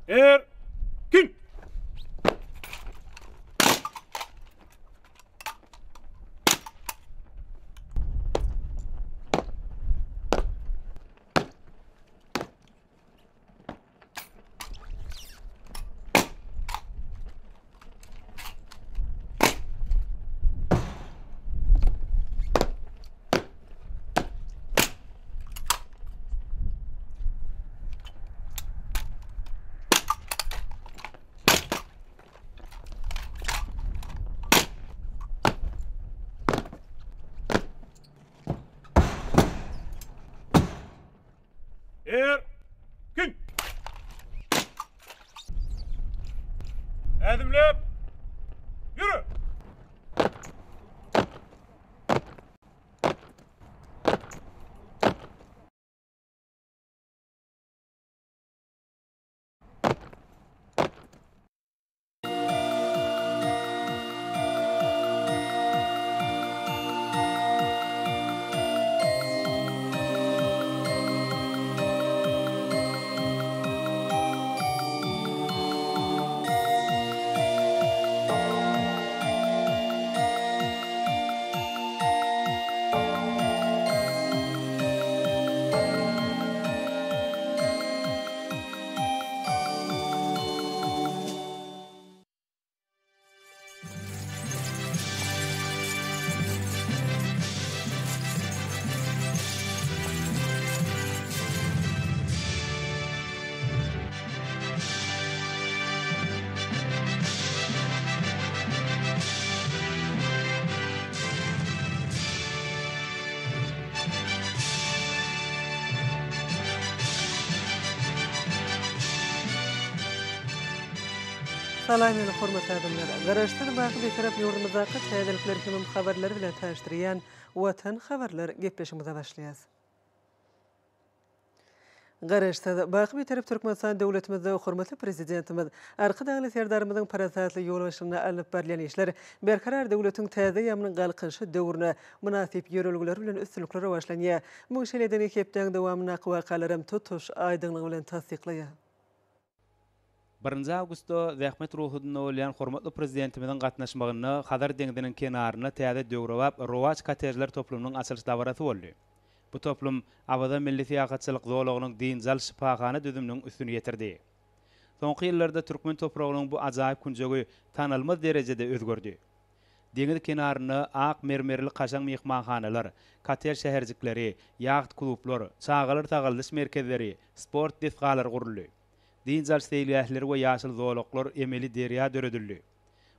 Erkin! Erkin! Ädimläp ýöre! Salam meni hormatly adamlar! Garaşsyz baky Bitarap ýurdumyzdaky täzelikler hemem habarlar bilen tanyşdyrýan Watan habarlar gepleşigimize başlaýas. Garaşsyz, baky Bitarap Türkmenistan döwletimizde hormatly Prezidentimiz Arkadagly Serdarymyzyň parasatly ýolbaşçylygynda alnyp barylýan işler Berkarar döwletiň täze eýýamynyň Galkynyşy döwrüne mynasyp ýörelgeler bilen üstünlikli rowaçlanýar. Muň şeýledigini hepdäň dowamyndaky wakalaram tutuş aýdyňlygy bilen tassyklaýar. Birinji awgustda zähmet rugsadynda bolýan hormatly Prezidentimiziň gatnaşmagynda Hazar deňziniň kenarynda täze döwrebap Rowaç kottejler toplumynyň açylyş dabarasy boldy. Bu toplum Awaza milli syýahatçylyk zolagynyň dynç alyş şypahana düzüminiň üstüni ýetirdi. Soňky ýyllarda türkmen topragynyň bu ajaýyp künjegi tanalmaz derejede özgerdi. Deňiz kenarynda ak mermerli kaşaň myhmanhanalar, kottej şäherjikleri, ýaht-klublar, çagalar sagaldyş merkezleri, sport desgalary guruldy. Dynç alyş seýilgähleri we ýaşyl zolaklar, emeli derýa döredildi.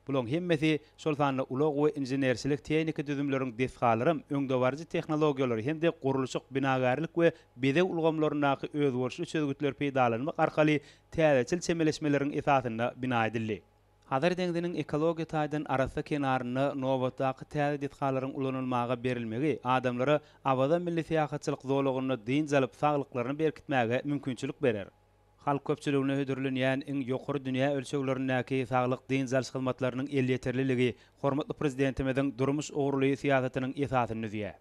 Bularyň hemmesi, şol sanda ulag we inženerçilik-tehniki düzümleriň desgalaram öňdebaryjy tehnologiýalary hem-de gurluşyk, binagärlik we bezeg ulgamlaryndaky özboluşly çözgütleri peýdalanmak arkaly täzeçil çemeleşmeleriň esasynda bina edildi. Hazar deňziniň ekologiýa taýdan arassa kenarynda nobatdaky täze desgalaryň ulanylmaga berilmegi adamlara Awaza milli syýahatçylyk zolagynda dynç alyp, saglyklaryny berkitmäge mümkinçilik berer. Halk köpçüligine hödürlenýän iň ýokary dünýä ölçeglerindäki saglyk dynç alyş hyzmatlarynyň elýeterliligi hormatly Prezidentimiziň durmuş ugurly syýasatynyň esasyny düzýär.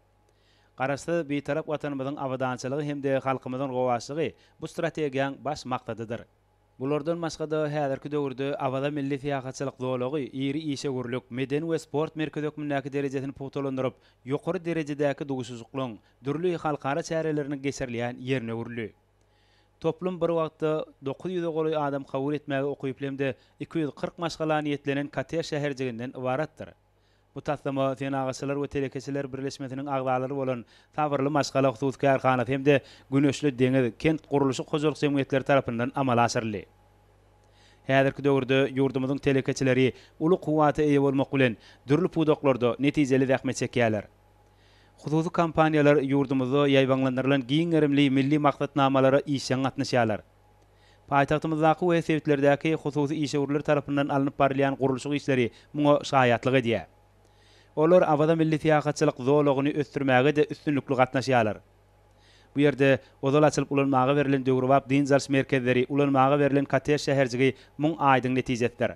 Garaşsyz, Bitarap Watanymyzyň abadançylygy hem-de halkymyzyň rowaçlygy bu strategiýaň baş maksadydyr. Bulardan başga-da, häzirki döwürde Awaza milli syýahatçylyk zolagy iri işewürlik, medeni we sport merkezi hökmündäki derejesini pugtalandyryp, ýokary derejedäki duşuşyklaryň, dürli halkara çäreleriniň geçirilýän ýerine öwrüldi. Toplum bir wagtda 900-e golaý adam kabul etmäge ukyply hem-de 240 maşgala niýetlenen kottej şäherjiginden ybaratdyr. Bu taslama Senagatçylar we telekeçiler birleşmesiniň agzalary bolan Sabyrly maşgala hususy kärhanasy hem-de Güneşli deňiz kent gurluşyk hojalyk jemgyýetleri tarapyndan amala aşyryldy. Häzirki döwürde ýurdumyzyň telekeçileri uly kuwwata eýe bolmak bilen, dürli pudaklarda netijeli zähmet çekýärler. Hususy kompaniýalar ýurdumyzda ýaýbaňlandyrylan giň gerimli milli maksatnamalara işjeň gatnaşýarlar. Paýtagtymyzdaky we sebitlerdäki hususy işewürler tarapyndan alnyp barylýan gurluşyk işleri muňa şaýatlyk edýär. Olar Awaza milli syýahatçylyk zolagyny ösdürmäge-de üstünlikli gatnaşýarlar. Bu ýerde ozal açylyp ulanmaga berlen döwrebap dynç alyş merkezleri, ulanmaga berlen kottej şäherjigi muň aýdyň netijesidir.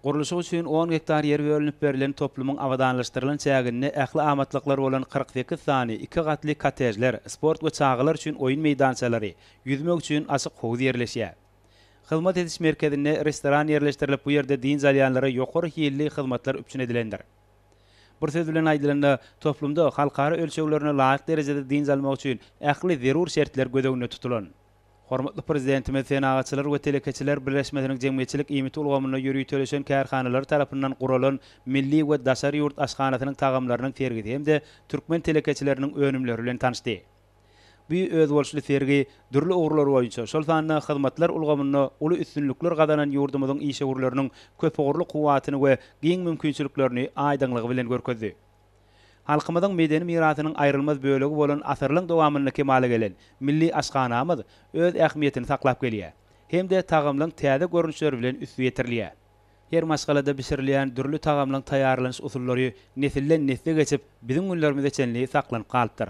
Gurluşyk üçin on gektar ýer bölünip berlen toplumyň abadanlaşdyrylan çäginde ähli amatlyklar bolan 48 sany iki gatly kottejler, sport we çagalar üçin oýun meýdançalary, ýüzmek üçin açyk howuz ýerleşýär. Hyzmat ediş merkezinde restoran ýerleşdirilip, bu ýerde dynç alýanlara ýokary hilli hyzmatlar üpjün edilendir. Bir söz bilen aýdylanda, toplumda halkara ölçeglerine laýyk derejede dynç almak üçin ähli zerur şertler göz öňünde tutulan. Hormatly Prezidentimiz Senagatçylar we telekeçiler birleşmesiniň jemgyýetçilik iýmit ulgamynda ýöriteleşen kärhanalary tarapyndan guralan milli we daşary ýurt aşhanasynyň tagamlarynyň sergisi hem-de türkmen telekeçileriniň önümleri bilen tanyşdy. Bu özboluşly sergi dürli ugurlar boýunça, şol sanda hyzmatlar ulgamynda uly üstünlikler gazanan ýurdumyzyň işewürleriniň köpugurly kuwwatyny we giň mümkinçiliklerini aýdyňlygy bilen görkezdi. Halkymyzyň medeni mirasynyň aýrylmaz bölegi bolan asyrlaryň dowamynda kemala gelen milli aşhanamyz öz ähmiýetini saklap gelýär hem-de tagamlaryň täze görnüşleri bilen üsti ýetirilýär. Her maşgalada bişirilýän dürli tagamlaryň taýýarlanyş usullary nesilden-nesle geçip, biziň günlerimize çenli saklanyp galypdyr.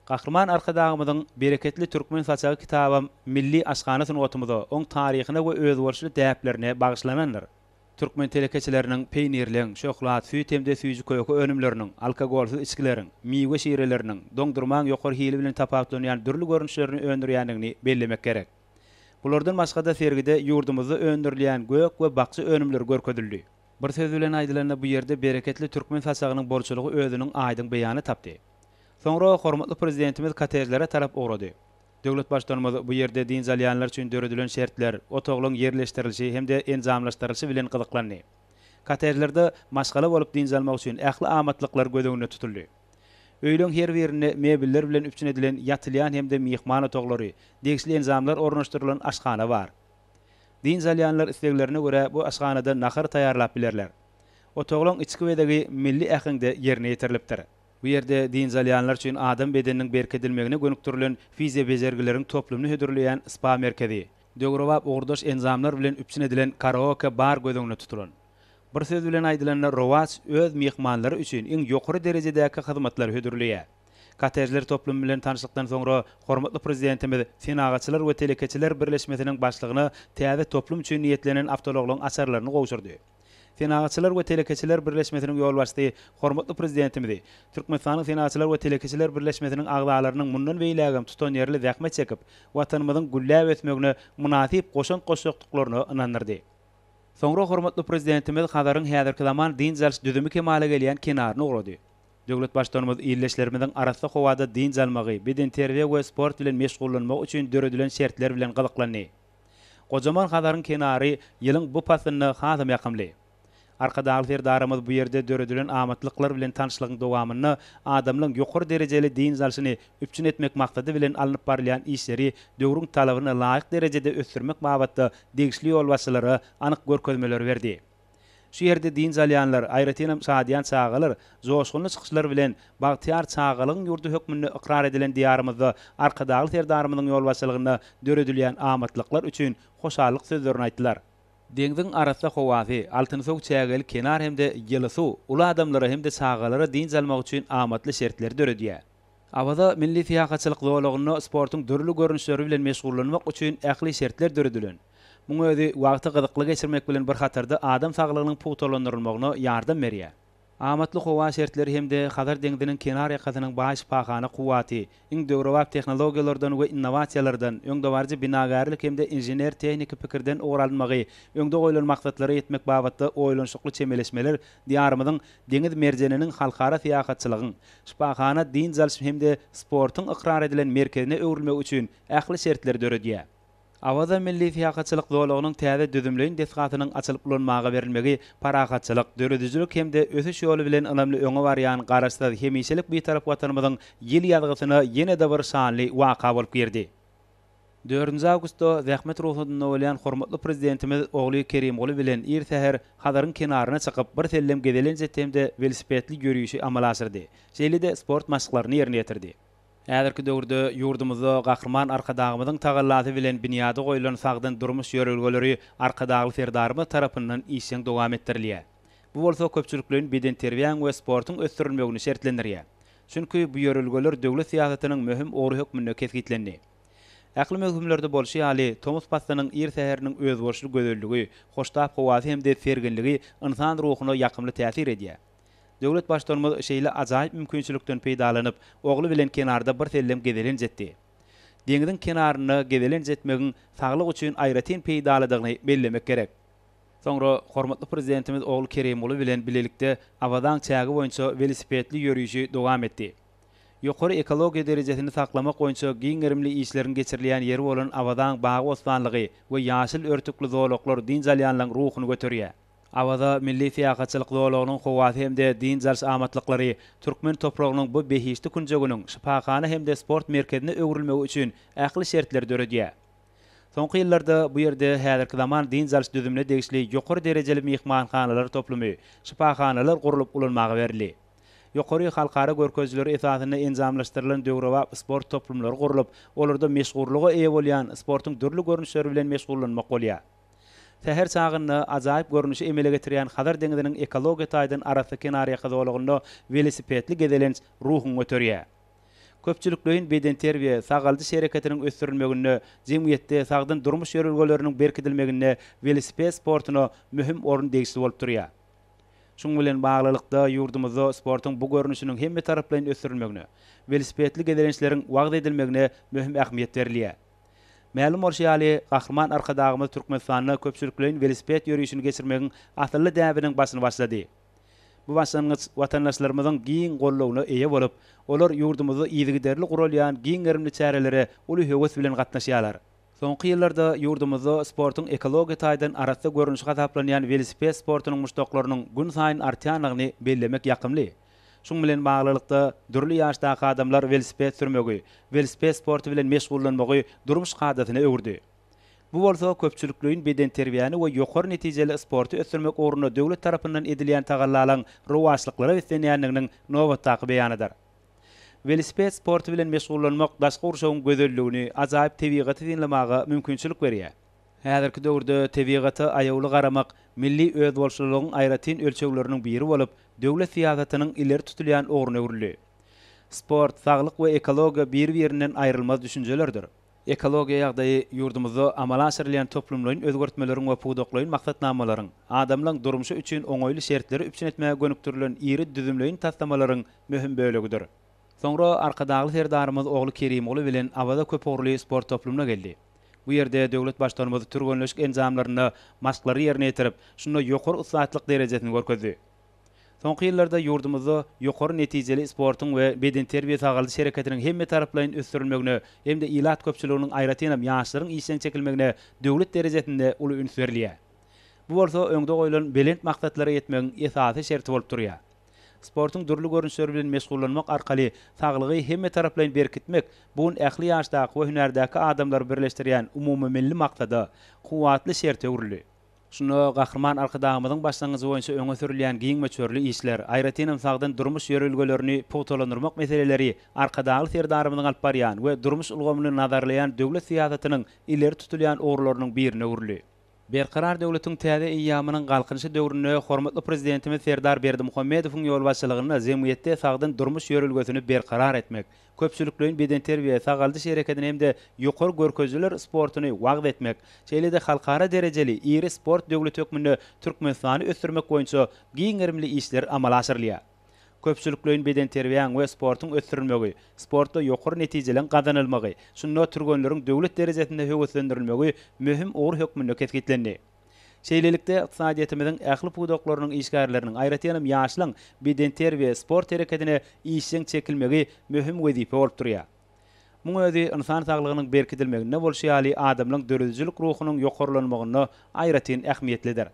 Gahryman Arkadagymyzyň Bereketli türkmen saçagy kitabam milli aşhana sungatymyza, oň taryhyna we özboluşly däplerine bagyşlanandyr. Türkmen telekeçileriniň peýnirleň, şöhlat, süýt hem-de süýji-köke önümleriniň, alkogolsyz içgileriň, miwe şireleriniň, doňdurmaň ýokary hili bilen tapawutlanýan dürli görnüşlerini öndürýändigini bellemek gerek. Bulardan başga-da sergide ýurdumyzda öndürilýän gök we bakja önümleri görkezildi. Bir söz bilen aýdylanda, bu ýerde bereketli türkmen saçagynyň bolçulygy özüniň aýdyň beýanyny tapdy. Soňra hormatly Prezidentimiz kottejlere tarap ugrady. Döwlet Baştutanymyz bu ýerde dynç alýanlar üçin döredilen şertler, otaglaryň ýerleşdirilişi hem-de enjamlaşdyrylyşy bilen gyzyklandy. Kottejlerde maşgala bolup dynç almak üçin ähli amatlyklar göz öňünde tutuldy. Öýleň her birinde mebeller bilen üpjün edilen ýatylýan hem-de myhman otaglary, degişli enjamlar ornaşdyrylan aşhana bar. Dynç alýanlar isleglerine görä bu aşhanada nahar taýýarlap bilerler. Otaglaryň içki bezegi milli äheňde ýerine ýetirilipdir. Bu ýerde dynç alýanlar üçin adam bedeniniň berkidilmegine gönükdirilen fiziobejergileriň toplumyny hödürleýän spa merkezi, döwrebap ugurdaş enjamlar bilen üpjün edilen karaoke bar göz öňünde tutulan. Bir söz bilen aýdylanda, Rowaç öz myhmanlary üçin iň ýokary derejedäki hyzmatlary hödürleýär. Kottejler toplumy bilen tanyşlykdan soňra, hormatly Prezidentimiz Senagatçylar we telekeçiler birleşmesiniň başlygyna täze toplum üçin niýetlenen awtoulaglaryň açarlaryny gowşurdy. Senagatçylar we telekeçiler birleşmesiniň ýolbaşçysy hormatly Prezidentimizi Türkmenistanyň Senagatçylar we telekeçiler birleşmesiniň agzalarynyň mundan beýlägem tutanýerli zähmet çekip, Watanymyzyň gülläp ösmegine mynasyp goşant goşjakdyklaryna ynandyrdy. Soňra hormatly Prezidentimiz Hazaryň häzirki zaman dynç alyş düzümi kemala gelýän kenaryna ugrady. Döwlet Baştutanymyz ildeşlerimiziň arassa howada dynç almagy, bedenterbiýe we sport bilen meşgullanmagy üçin döredilen şertler bilen gyzyklandy. Gojaman Hazaryň kenary ýylyň bu paslynda hasam ýakymly. Arkadagly Serdarymyz bu ýerde döredilen amatlyklar bilen tanyşlygyň dowamynda adamlaryň ýokary derejeli dynç alşyny üpjün etmek maksady bilen alnyp barylýan işleri döwrüň talabyna laýyk derejede ösdürmek babatda degişli ýolbaşçylara anyk görkezmeleri berdi. Şu ýerde dynç alýanlar, aýratynam şadyýan çagalar joşgunly çykyşlar bilen bagtyýar çagalygyň ýurdy hökmünde ykrar edilen Diýarymyzda Arkadagly Serdarymyzyň ýolbaşçylygynda döredilýän amatlyklar üçin hoşallyk sözlerini aýtdylar. Deňziň arassa howasy, altynsow çägeli kenar hem-de ýyly suw uly adamlara hem-de çagalara dynç almak üçin amatly şertleri döredýär. Awaza milli syýahatçylyk zolagynda sportuň dürli görnüşleri bilen meşgullanmak üçin ähli şertler döredilen. Muň özi wagty gyzykly geçirmek bilen bir hatarda adam saglygynyň pugtalandyrylmagyna ýardam berýär. Amatly howa şertleri hem-de Hazar deňziniň kenar ýakasynyň baý şypahana kuwwaty, iň döwrebap tehnologiýalardan we innowasiýalardan, öňdebaryjy binagärlik hem-de inžener-tehniki pikirden ugur alynmagy, öňde goýlan maksatlara ýetmek babatda oýlanyşykly çemeleşmeler Diýarymyzyň deňiz merjeniniň halkara syýahatçylygyň, şypahana dynç alyş hem-de sportuň ykrar edilen merkezine öwrülmegi üçin ähli şertleri döredýär. Awaza milli syýahatçylyk zolagynyň täze düzümleýin desgasynyň açylyp ulanmaga berilmegi parahatçylyk, döredijilik hem-de ösüş ýoly bilen ynamly öňe barýan Garaşsyz, hemişelik Bitarap Watanymyzyň ýyl ýazgysyna ýene-de bir şanly waka bolup girdi. Dördünji awgustda zähmet rugsadynda bolýan hormatly Prezidentimiz ogly Kerimguly bilen ir säher Hazaryň kenaryna çykyp, birsellem gezelenç etdi hem-de welosipedli ýörişi amala aşyrdy. Şeýle-de sport maşklaryny ýerine ýetirdi. Häzirki döwürde ýurdumyzda Gahryman Arkadagymyzyň tagallasy bilen binýady goýlan sagdyn durmuş ýörelgeleri Arkadagly Serdarymyz tarapyndan işjeň dowam etdirilýär. Bu bolsa köpçülikleýin bedenterbiýäň we sportuň ösdürilmegini şertlendirýär. Çünki bu ýörelgeler döwlet syýasatynyň möhüm ugry hökmünde kesgitlendi. Ähli möwsümlerde bolşy ýaly, tomus paslynyň ir säheriniň özboluşly gözelligi, hoştap howasy hem-de serginligi ynsan ruhuna ýakymly täsir edýär. Döwlet Baştutanymyz şeýle ajaýyp mümkinçilikden peýdalanyp, ogly bilen kenarda birsellem gezelenç etdi. deňziň kenarynda gezelenç etmegiň saglyk üçin aýratyn peýdalydygyny bellemek gerek. Soňra hormatly Prezidentimiz ogly Kerimguly bilen bilelikde Awazaň çägi boýunça welosipedli ýörişi dowam etdi. Ýokary ekologiýa derejesini saklamak boýunça giň gerimli işleriň geçirilýän ýeri bolan Awazaň bagy-bossanlygy we ýaşyl örtükli zolaklar dynç alýanlaryň ruhuny göterýär. Awaza milli syýahatçylyk zolagynyň howasy hem-de dynç alyş amatlyklary türkmen topragynyň bu behişdi künjeginiň şypahana hem-de sport merkezine öwrülmegi üçin ähli şertleri döredýär. Soňky ýyllarda bu ýerde häzirki zaman dynç alyş düzümine degişli ýokary derejeli myhmanhanalar toplumy, şypahanalar gurlup ulanmaga berildi. Ýokary halkara görkezijileri esasynda enjamlaşdyrylan döwrebap sport toplumlary gurlup, olarda meşhurlyga eýe bolýan sportuň dürli görnüşleri bilen meşgullanmak bolýar. Säher çagynda ajaýyp görnüşi emele getirýän Hazar deňziniň ekologiýa taýdan arassa kenarýaka zolagynda welosipedli gezelenç ruhuňy göterýär. Köpçülikleýin bedenterbiýe, sagaldyş hereketiniň ösdürilmeginde, jemgyýetde sagdyn durmuş ýörelgeleriniň berkidilmeginde welosiped sportuna möhüm orun degişli bolup durýar. Şunuň bilen baglylykda, ýurdumyzda sportuň bu görnüşiniň hemmetaraplaýyn ösdürilmegine, welosipedli gezelençleriň wagyz edilmegine möhüm ähmiýet berilýär. Mälim bolşy ýaly, Gahryman Arkadagymyz Türkmenistanda köpçülikleýin welosiped ýörişini geçirmegiň asylly däbiniň başyny başlady. Bu başlangyç watandaşlarymyzyň giň goldawyna eýe bolup, olar ýurdumyzda yzygiderli guralýan giň gerimli çärelere uly höwes bilen gatnaşýarlar. Soňky ýyllarda ýurdumyzda sportuň ekologiýa taýdan arassa görnüşi hasaplanýan welosiped sportunyň muşdaklarynyň günsaýyn artýandygyny bellemek ýakymly. Şunuň bilen baglylykda, dürli ýaşdaky adamlar welosiped sürmegi, welosiped sporty bilen meşgullanmagy durmuş kadasyna öwürdi. Bu bolsa köpçülikleýin bedenterbiýäni we ýokary netijeli sporty ösdürmek ugrunda döwlet tarapyndan edilýän tagallalaryň rowaçlyklara beslenýändiginiň nobatdaky beýanydyr. Welosiped sporty bilen meşgullanmak daşky gurşawyň gözelligini, ajaýyp tebigaty synlamaga mümkinçilik berýär. Häzirki döwürde tebigata aýawly garamak milli özboluşlylygyň aýratyn ölçegleriniň biri bolup, döwlet syýasatynyň ileri tutulýan ugruna öwrüldi. Sport, saglyk we ekologiýa bir-birinden aýrylmaz düşünjelerdir. Ekologiýa ýagdaýy ýurdumyzda amala aşyrylýan toplumlaýyn özgertmeleriň we pudaklaýyn maksatnamalaryň, adamlaň durmuşy üçin oňaýly şertleri üpjün etmäge gönükdirilen iri düzümleýin taslamalaryň möhüm bölegidir. Soňra Arkadagly Serdarymyz ogly Kerimguly bilen Awaza köpugurly sport toplumyna geldi. Bu ýerde döwlet Baştutanymyz türgenleşik enjamlarynda maşklary ýerine ýetirip, şunda ýokary ussatlyk derejesini görkezdi. Soňky ýyllarda ýurdumyzda ýokary netijeli sportuň we bedenterbiýe-sagaldyş hereketiniň hemmetaraplaýyn ösdürilmegine hem-de ilat köpçüliginiň, aýratynam, ýaşlaryň işjeň çekilmegine döwlet derejesinde uly üns berilýär. Bu bolsa öňde goýlan belent maksatlara ýetmegiň esasy şerti bolup durýar. Sportuň dürli görnüşleri bilen meşgullanmak arkaly saglygy hemmetaraplaýyn berkitmek bu gün ähli ýaşdaky we hünärdäki adamlary birleşdirýän umumymilli maksada, kuwwatly şerte öwrüldi. Şunda Gahryman Arkadagymyzyň başlangyjy boýunça öňe sürülýän giň möçberli işler, aýratynam sagdyn durmuş ýörelgelerini pugtalandyrmak meseleleri Arkadagly Serdarymyzyň alyp barýan we durmuş ulgamyny nazarlaýan döwlet syýasatynyň ileri tutulýan ugurlarynyň birine öwrüldi. Berkarar döwletiň täze eýýamynyň Galkynyşy döwründe hormatly Prezidentimiz Serdar Berdimuhamedowyň ýolbaşçylygynda jemgyýetde sagdyn durmuş ýörelgesini berkarar etmek, köpçülikleýin bedenterbiýe, sagaldyş hereketini hem-de ýokary görkezijiler sportuny wagyz etmek, şeýle-de halkara derejeli iri sport döwleti hökmünde Türkmenistany ösdürmek boýunça giň gerimli işler amala aşyrylýar. Köpçülikleýin bedenterbiýäň we sportuň ösdürilmegi, sportda ýokary netijeleň gazanylmagy, şunda türgenleriň döwlet derejesinde höweslendirilmegi möhüm ugur hökmünde kesgitlendi. Şeýlelikde, ykdysadyýetimiziň ähli pudaklarynyň işgärleriniň, aýratynam ýaşlaryň bedenterbiýe, sport hereketine işjeň çekilmegi möhüm wezipe bolup durýar. Muň özi ynsan saglygynyň berkidilmeginde bolşy ýaly, adamlaryň döredijilik ruhunyň ýokarlanmagynda aýratyn ähmiýetlidir.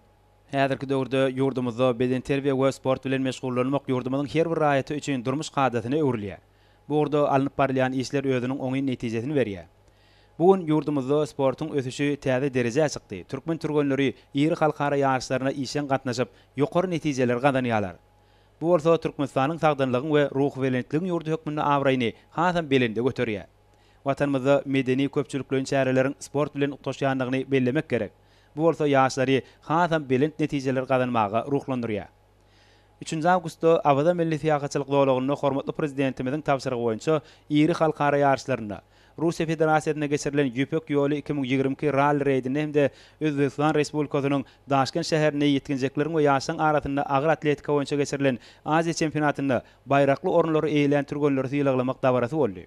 Häzirki döwürde ýurdumyzda bedenterbiýe we sport bilen meşgullanmak ýurdumyzyň her bir raýaty üçin durmuş kadasyna öwrülýär. Bu ugurda alnyp barylýan işler özüniň oňyn netijesini berýär. Bu gün ýurdumyzda sportuň ösüşi täze derejä çykdy. Türkmen türgenleri iri halkara ýaryşlaryna işjeň gatnaşyp, ýokary netijeleri gazanýarlar. Bu bolsa Türkmenistanyň sagdynlygyň we ruhubelentligiň ýurdy hökmünde abraýyny hasam belende göterýär. Watanymyzda medeni-köpçülikleýin çäreleriň sport bilen utgaşýandygyny bellemek gerek. Bu bolsa ýaşlary hasam belent netijeleri gazanmaga ruhlandyrýar. Üçünji awgustda Awaza milli syýahatçylyk zolagynda hormatly Prezidentimiziň tabşyrygy boýunça iri halkara ýaryşlarynda, Russiýa Federasiýasynda geçirilen Ýüpek ýoly 2022 ralli-reýdinde hem-de Özbegistan Respublikasynyň Daşkent şäherinde ýetginjekleriň we ýaşlaryň arasynda agyr atletika boýunça geçirilen Aziýa çempionatynda baýrakly orunlary eýelän türgenleri sylaglamak dabarasy boldy.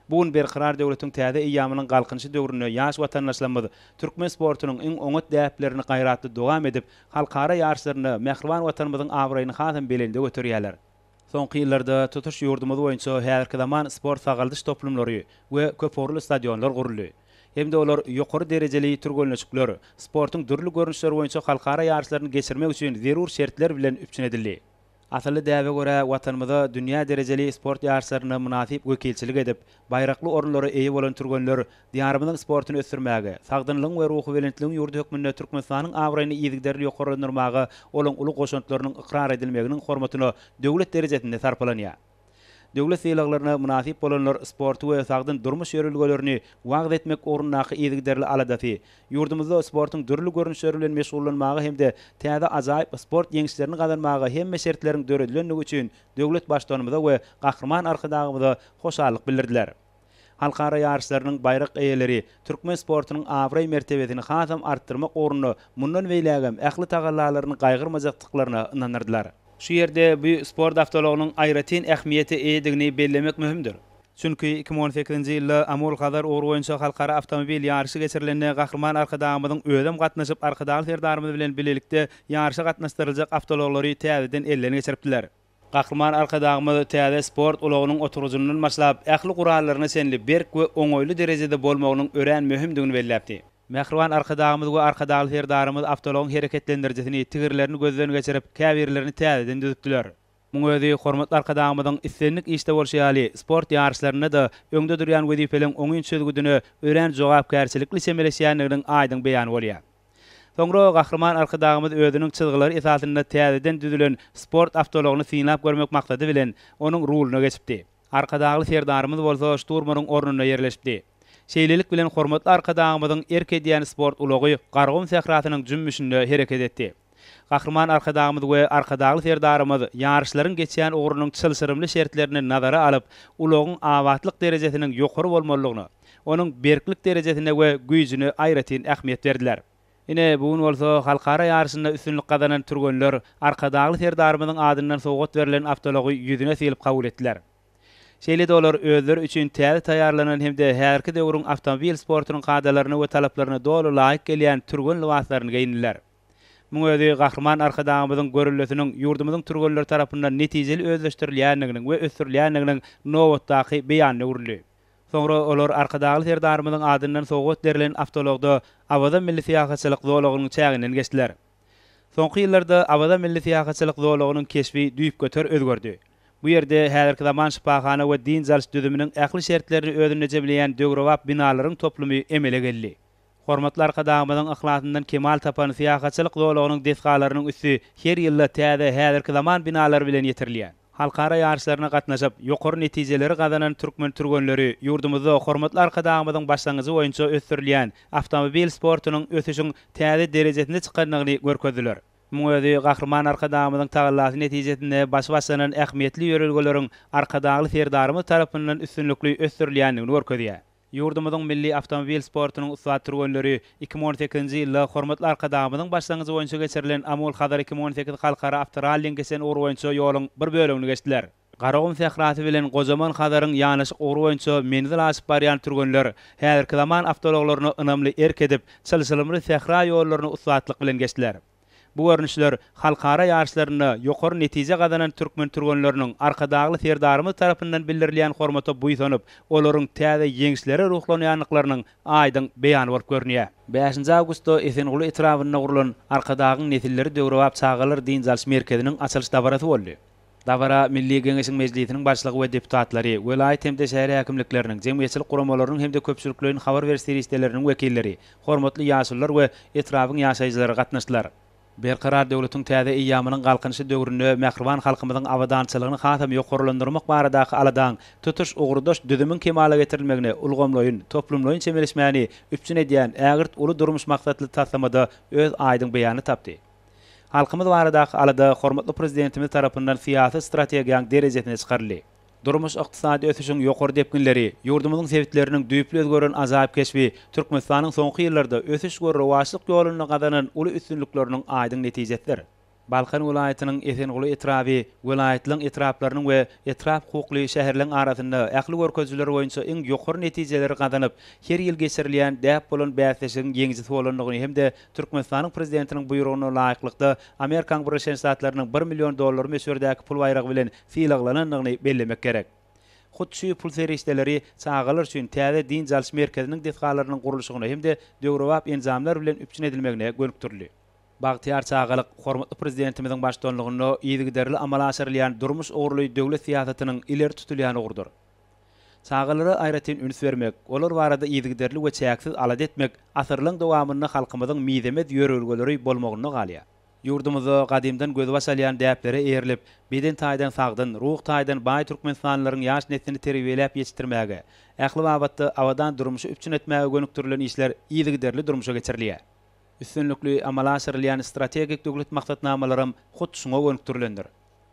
Bu gün Berkarar döwletiň täze eýýamynyň Galkynyşy döwründe ýaş watandaşlarymyz türkmen sportunyň iň oňat däplerini gaýratly dowam edip, halkara ýaryşlarynda mähriban Watanymyzyň abraýyny hasam belende göterýärler. Soňky ýyllarda tutuş ýurdumyz boýunça häzirki zaman sport-sagaldyş toplumlary we köpugurly stadionlar guruldy. Hem-de olar ýokary derejeli türgenleşikler, sportuň dürli görnüşleri boýunça halkara ýaryşlaryny geçirmek üçin zerur şertler bilen üpjün edildi. Asylly däbe görä, Watanymyza dünýä derejeli sport ýaryşlarynda mynasyp wekilçilik edip, baýrakly orunlara eýe bolan türgenler Diýarymyzyň sportuny ösdürmäge, sagdynlygyň we ruhubelentligiň ýurdy hökmünde Türkmenistanyň abraýyny yzygiderli ýokarlandyrmaga olaň uly goşantlarynyň ykrar edilmeginiň hormatyna döwlet derejesinde sarpalanýar. Döwlet sylaglaryna mynasyp bolanlar sporty we sagdyn durmuş ýörelgelerini wagyz etmek ugrundaky yzygiderli aladasy, ýurdumyzda sportuň dürli görnüşleri bilen meşgullanmaga hem-de täze ajaýyp sport ýeňişlerini gazanmaga hemme şertleriň döredilendigi üçin döwlet Baştutanymyza we Gahryman Arkadagymyza hoşallyk bildirdiler. Halkara ýaryşlarynyň baýrak eýeleri türkmen sportunyň abraý-mertebesini hasam artdyrmak ugrunda mundan beýlägem ähli tagallalaryny gaýgyrmajakdyklaryna ynandyrdylar. Şu ýerde bu sport awtoulagynyň aýratyn ähmiýete eýedigini bellemek möhümdir. Çünki 2018-nji ýylda Amul-Hazar ugry boýunça halkara awtomobil ýaryşy geçirilende Gahryman Arkadagymyzyň özem gatnaşyp Arkadagly Serdarymyz bilen bilelikde ýaryşa gatnaşdyryljak awtoulaglary täzeden elden geçiripdiler. Gahryman Arkadagymyz täze sport ulagynyň oturgyjyndan başlap, ähli gurallaryna çenli berk we oňaýly derejede bolmagynyň örän möhümdigini belläpdi. Mähriban Arkadagymyz we Arkadagly Serdarymyz awtoulagyň hereketlendirijisini, tigirlerini gözden geçirip, käbirlerini täzeden düzüpdiler. Muň özi hormatly Arkadagymyzyň islendik işde bolşy ýaly, sport ýaryşlarynda-da öňde durýan wezipeleň oňyn çözgüdine örän jogapkärçilikli çemeleşýändiginiň aýdyň beýany bolýar. Soňra Gahryman Arkadagymyz özüniň çyzgylary esasynda täzeden düzülen sport awtoulagyny synlap görmek maksady bilen, onuň ruluna geçipdi. Arkadagly Serdarymyz bolsa şturmanyň ornunda ýerleşipdi. Şeýlelik bilen, hormatly Arkadagymyzyň erk edýän sport ulagy Garagum sährasynyň jümmüşinde hereket etdi. Gahryman Arkadagymyz we Arkadagly Serdarymyz ýaryşlaryň geçýän ugrunyň çylşyrymly şertlerini nazara alyp, ulagyň abatlyk derejesiniň ýokary bolmalydygyna, onuň berklik derejesine we güýjüne aýratyn ähmiýet berdiler. Ine, bu gün bolsa halkara ýaryşynda üstünlik gazanan türgenler Arkadagly Serdarymyzyň adyndan sowgat berlen awtoulagy ýüzüne sylyp kabul etdiler. Şeýle-de olar özleri üçin täze taýýarlanan hem-de häzirki döwrüň awtomobil sportunyň kadalaryna we talaplaryna doly laýyk gelýän türgen lybaslaryny geýindiler. Muň özi Gahryman Arkadagymyzyň görellesiniň ýurdumyzyň türgenleri tarapyndan netijeli özleşdirilýändiginiň we ösdürilýändiginiň nobatdaky beýanyna öwrüldi. Soňra olar Arkadagly Serdarymyzyň adyndan sowgat berlen awtoulagda Awaza milli syýahatçylyk zolagynyň çäginden geçdiler. Soňky ýyllarda Awaza milli syýahatçylyk zolagynyň keşbi düýpgöter özgerdi. Bu ýerde häzirki zaman şypahana we dynç alyş düzüminiň ähli şertlerini özünde jemleýän döwrebap binalaryň toplumy emele geldi. Hormatly Arkadagymyzyň yhlasyndan kemal tapan syýahatçylyk zolagynyň desgalarynyň üsti her ýylda täze häzirki zaman binalary bilen ýetirilýär. Halkara ýaryşlaryna gatnaşyp, ýokary netijeleri gazanan türkmen türgenleri ýurdumyzda hormatly Arkadagymyzyň başlangyjy boýunça ösdürilýän awtomobil sportunyň ösüşiň täze derejesine çykandygyny görkezdiler. Muň özi Gahryman Arkadagymyzyň tagallasy netijesinde başy başlanan ähmiýetli ýörelgeleriň Arkadagly Serdarymyz tarapyndan üstünlikli ösdürilýändigini görkezýär. Ýurdumyzyň milli awtomobil sportunyň ussat türgenleri 2018-nji ýylda hormatly Arkadagymyzyň başlangyjy boýunça geçirilen Amul-Hazar 2018 halkara awtoralliň geçen ugry boýunça ýoluň bir bölegini geçdiler. Garagum sährasy bilen gojaman Hazaryň ýanaşyk ugry boýunça menzil aşyp barýan türgenler häzirki zaman awtoulaglaryna ynamly erk edip, çylşyrymly sähra ýollaryny ussatlyk bilen geçdiler. Bu görnüşler halkara ýaryşlarynda ýokary netije gazanan türkmen türgenleriniň Arkadagly Serdarymyz tarapyndan bildirilýän hormata buýsanyp, olaryň täze ýeňişlere ruhlanýandyklarynyň aýdyň beýany bolup görünýär. Bäşinji awgustda Esenguly etrabynda gurlan Arkadagyň nesilleri döwrebap çagalar dynç alyş merkeziniň açylyş dabarasy boldy. Dabara Milli Geňeşiň Mejlisiniň Başlygy we deputatlary, welaýat hem-de şäher häkimlikleriniň, jemgyýetçilik guramalarynyň hem-de köpçülikleýin habar beriş serişdeleriniň wekilleri, hormatly ýaşulular we etrabyň ýaşaýjylary gatnaşdylar. Berkarar döwletiň täze eýýamynyň Galkynyşy döwründe mähriban halkymyzyň abadançylygyny hasam ýokarlandyrmak baradaky aladaň tutuş ugurdaş düzümiň kemala getirilmegine ulgamlaýyn, toplumlaýyn çemeleşmäni üpjün edýän ägirt uly durmuş maksatly taslamada öz aýdyň beýanyny tapdy. Halkymyz baradaky alada hormatly Prezidentimiz tarapyndan syýasy strategiýaň derejesine çykaryldy. Durmuş-ykdysady ösüşiň ýokary depginleri, ýurdumyzyň sebitleriniň düýpli özgeren ajaýyp keşbi Türkmenistanyň soňky ýyllarda ösüş we rowaçlyk ýolunda gazanan uly üstünlikleriniň aýdyň netijesidir. Balkan welaýatynyň Esenguly etraby welaýatlaryň etraplarynyň we etrap hukukly şäherleň arasynda ähli görkezijiler boýunça iň ýokary netijeleri gazanyp, her ýyl geçirilýän däp bolan bäsleşigiň ýeňijisi bolandygyny hem-de Türkmenistanyň Prezidentiniň buýrugyna laýyklykda Amerikanyň Birleşen Ştatlarynyň bir million dollary möçberdäki pul baýragy bilen sylaglanandygyny bellemek gerek. Hut şu pul serişdeleri çagalar üçin täze dynç alyş merkeziniň desgalarynyň gurluşygyna hem-de döwrebap enjamlar bilen üpjün edilmegine gönükdirildi. Bagtyýar çagalyk hormatly Prezidentimiziň baştutanlygynda yzygiderli amala aşyrylýan durmuş ugurly döwlet syýasatynyň ileri tutulýan ugrudyr. Çagalara aýratyn üns bermek, olar barada yzygiderli we çäksiz alada etmek asyrlaryň dowamynda halkymyzyň mizemez ýörelgeleri bolmagynda galýar. Ýurdumyzda gadymdan gözbaş alýan däplere eýerilip, beden taýdan sagdyn, ruh taýdan baý türkmenistanlylaryň ýaş neslini terbiýeläp ýetişdirmäge, ähli babatda abadan durmuşy üpjün etmäge gönükdirilen işler yzygiderli durmuşa geçirilýär. Üstünlikli amala aşyrylýan strategik döwlet maksatnamalaram hut şuňa gönükdirilendir.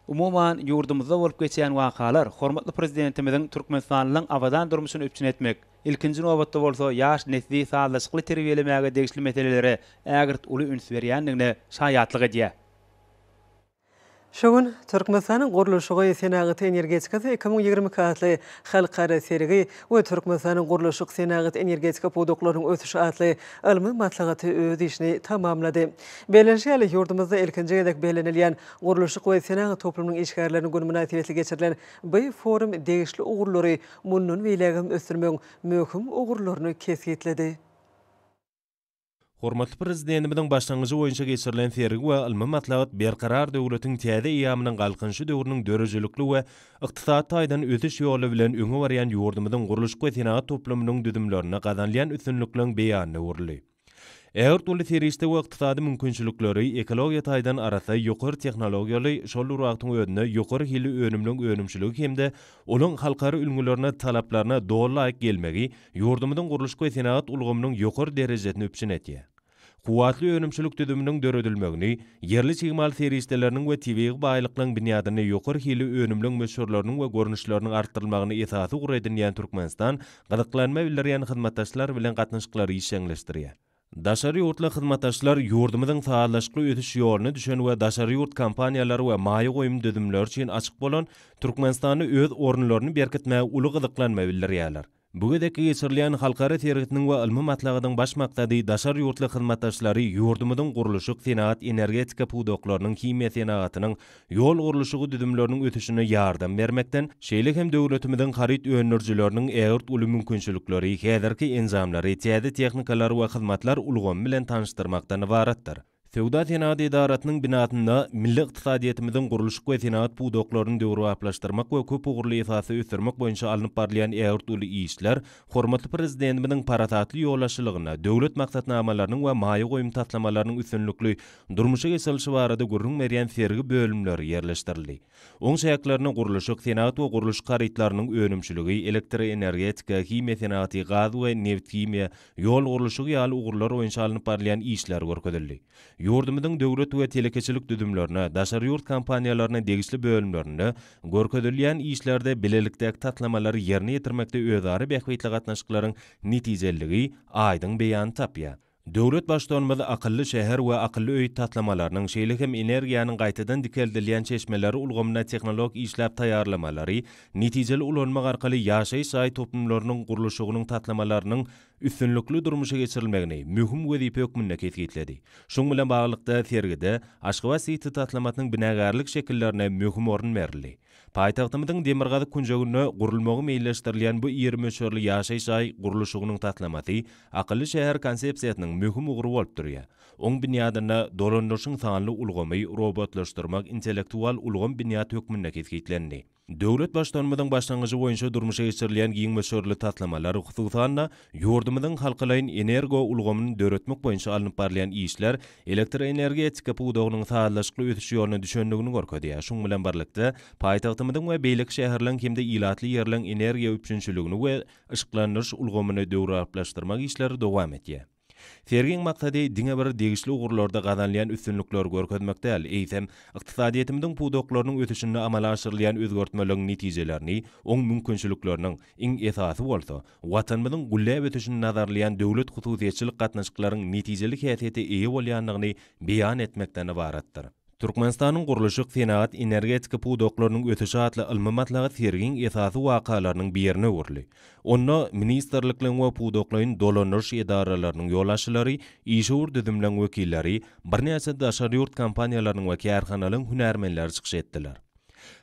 Umuman, ýurdumyzda bolup geçýän wakalar hormatly Prezidentimiziň türkmenistanlylaryň abadan durmuşyny üpjün etmek, ilkinji nobatda bolsa ýaş nesli sazlaşykly terbiýelemäge degişli meselelere ägirt uly üns berýändigine şaýatlyk edýär. Şu gün Türkmenistanyň gurluşygy, senagaty, energetikasy 2022 atly halkara sergi we Türkmenistanyň gurluşyk, senagat, energetika pudaklarynyň ösüşi atly ylmy maslahaty öz işini tamamlady. Bellenişi ýaly, ýurdumyzda ilkinji gezek bellenilýän Gurluşyk we senagat toplumynyň işgärleriniň güni mynasybetli geçirilen bu forum degişli ugurlary mundan beýlägem ösdürmegiň möhüm ugurlaryny kesgitledi. Hormatly Prezidentimiziň başlangyjy boýunça geçirilen sergi we ylmy maslahat Berkarar döwletiň täze eýýamynyň Galkynyşy döwrüniň döredijilikli we ykdysady taýdan ösüş ýoly bilen öňe barýan ýurdumyzyň gurluşyk we senagat toplumynyň düzümlerinde gazanylýan üstünlikleriň beýanyna öwrüldi. Ägirt uly serişde we ykdysady mümkinçilikleri, ekologiýa taýdan arassa, ýokary tehnologiýaly, şol bir wagtyň özünde ýokary hilli önümleň önümçiligi hem-de olaň halkara ülňülerine talaplaryna doly laýyk gelmegi ýurdumyzyň gurluşyk we senagat ulgamynyň ýokary derejesini üpjün edýär. Kuwwatly önümçilik düzüminiň döredilmegini, ýerli çig mal serişdeleriniň we tebigy baýlyklaryň binýadynda ýokary hilli önümleň möçberleriniň we görnüşleriniň artdyrylmagyny esasy ugur edinýän Türkmenistan gyzyklanma bildirýän hyzmatdaşlar bilen gatnaşyklary işjeňleşdirýär. Daşary ýurtly hyzmatdaşlar ýurdumyzyň sazlaşykly ösüş ýoluna düşen we daşary ýurt kompaniýalary we maýa goýum düzümleri üçin açyk bolan Türkmenistanda öz orunlaryny berkitmäge uly gyzyklanma bildirýärler. Bu gezekki geçirilýän halkara sergisiniň we ylmy maslahatyň baş maksady daşary ýurtly hyzmatdaşlary ýurdumyzyň gurluşyk, senagat, energetika pudaklarynyň, himiýa senagatynyň, ýol gurluşygy düzümleriniň ösüşine ýardam bermekden, şeýle hem döwletimiziň haryt öndürijileriniň ägirt uly mümkinçilikleri, häzirki enjamlary, täze tehnikalar we hyzmatlar ulgamy bilen tanyşdyrmakdan ybaratdyr. Söwda-senagat edarasynyň binasynda milli ykdysadyýetimiziň gurluşyk we senagat pudaklaryny döwrebaplaşdyrmak we köp ugurly esasda ösdürmek boýunça alnyp barylýan ägirt uly işler hormatly Prezidentimiziň parasatly ýolbaşçylygynda döwlet maksatnamalarynyň we maýa goýum taslamalarynyň üstünlikli durmuşa geçirilişi barada gürrüň berýän sergi bölümleri ýerleşdirildi. Oň çäklerinde gurluşyk, senagat we gurluşyk harytlarynyň önümçiligi, elektroenergetika, himiýa senagaty, gaz we nebithimiýa, ýol gurluşygy ýaly ugurlar boýunça alnyp barylýan işler görkezildi. Ýurdumyzyň döwlet we telekeçilik düzümlerine, daşary ýurt kompaniýalaryna degişli bölümlerinde görkezilýän işlerde bilelikdäki taslamalary ýerine ýetirmekde özara bähbitli gatnaşyklaryň netijeliligi aýdyň beýanyny tapýar. Döwlet Baştutanymyz akylly şäher we akylly öý taslamalarynyň, şeýle hem energiýanyň gaýtadan dikeldilýän çeşmeleri ulgamynda tehnologik işläp taýýarlamalary netijeli ulanmak arkaly ýaşaýyş jaý toplumlarynyň gurluşygynyň taslamalarynyň üstünlikli durmuşa geçirilmegini möhüm wezipe hökmünde kesgitledi. Şunuň bilen baglylykda, sergide Aşgabat-siti taslamasynyň binagärlik şekillerine möhüm orun berildi. Paýtagtymyzyň demirgazyk künjeginde gurulmagy meýilleşdirilýän bu iri möçberli ýaşaýyş jaý gurluşygynyň taslamasy akylly şäher konsepsiýasynyň möhüm ugry bolup durýar. Oň binýadynda dolandyryşyň sanly ulgamy, robotlaşdyrmak, intellektual ulgam binýat hökmünde kesgitlendi. Döwlet Baştutanymyzyň başlangyjy boýunça durmuşa geçirilýän giň möçberli taslamalar, hususan-da, Ýurdumyzyň halkalaýyn energo ulgamyny döretmek boýunça alnyp barylýan işler elektroenergetika pudagynyň sazlaşykly ösüş ýoluna düşendigini görkezýär. Şunuň bilen birlikde, paýtagtymyzyň we beýleki şäherleň hem-de ilatly ýerleň energiýa üpjünçiligini we yşyklandyryş ulgamyny döwrebaplaşdyrmak işleri dowam edýär. Sergiň maksady diňe bir degişli ugurlarda gazanylýan üstünlikleri görkezmek däl, eýsem, ykdysadyýetimiziň pudaklarynyň ösüşinde amala aşyrylýan özgertmeleriň netijelerini, oň mümkinçilikleriniň, iň esasy bolsa, Watanymyzyň gülläp ösüşini nazarlaýan döwlet-hususyýetçilik gatnaşyklaryň netijeli häsiýete eýe bolýandygyny beýan etmekden ybaratdyr. Türkmenistanyň gurluşyk, senagat, energetika pudaklarynyň ösüşi atly ylmy maslahat sergiň esasy wakalarynyň birine öwrüldi. Onda ministrlikleriň we pudaklaýyn dolandyryş edaralarynyň ýolbaşçylary, işewür düzümleň wekilleri, birnäçe daşary ýurt kompaniýalarynyň we kärhanalaryň hünärmenleri çykyş etdiler.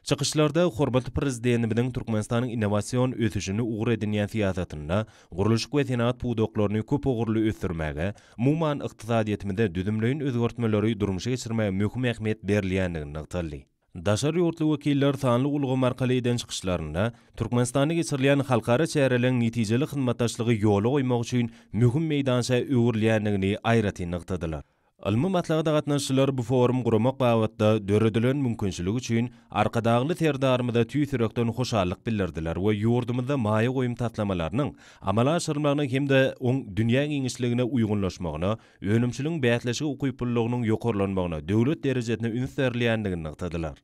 Çykyşlarda hormatly Prezidentimiziň Türkmenistanyň innowasion ösüşini ugur edinýän syýasatynda gurluşyk we senagat pudaklaryny köp ugurly ösdürmäge, umuman, ykdysadyýetimizde düzümleýin özgertmeleri durmuşa geçirmäge möhüm ähmiýet berilýändigi nygtaldy. Daşary ýurtly wekiller sanly ulgam arkaly eden çykyşlarynda Türkmenistanda geçirilýän halkara çäreleriň netijeli hyzmatdaşlygy ýola goýmak üçin möhüm meýdança öwrülýändigini aýratyn nygtadylar. Ylmy maslahata gatnaşyjylar bu forum guramak babatda döredilen mümkinçilik üçin Arkadagly Serdarymyza tüýs ýürekden hoşallyk bildirdiler we ýurdumyzda maýa goýum taslamalarynyň amala aşyrylmagyna hem-de oň dünýä giňişligine uýgunlaşmagyna, önümçiligiň bäsleşige ukyplylygynyň ýokarlanmagyna döwlet derejesinde üns berilýändigini nygtadylar.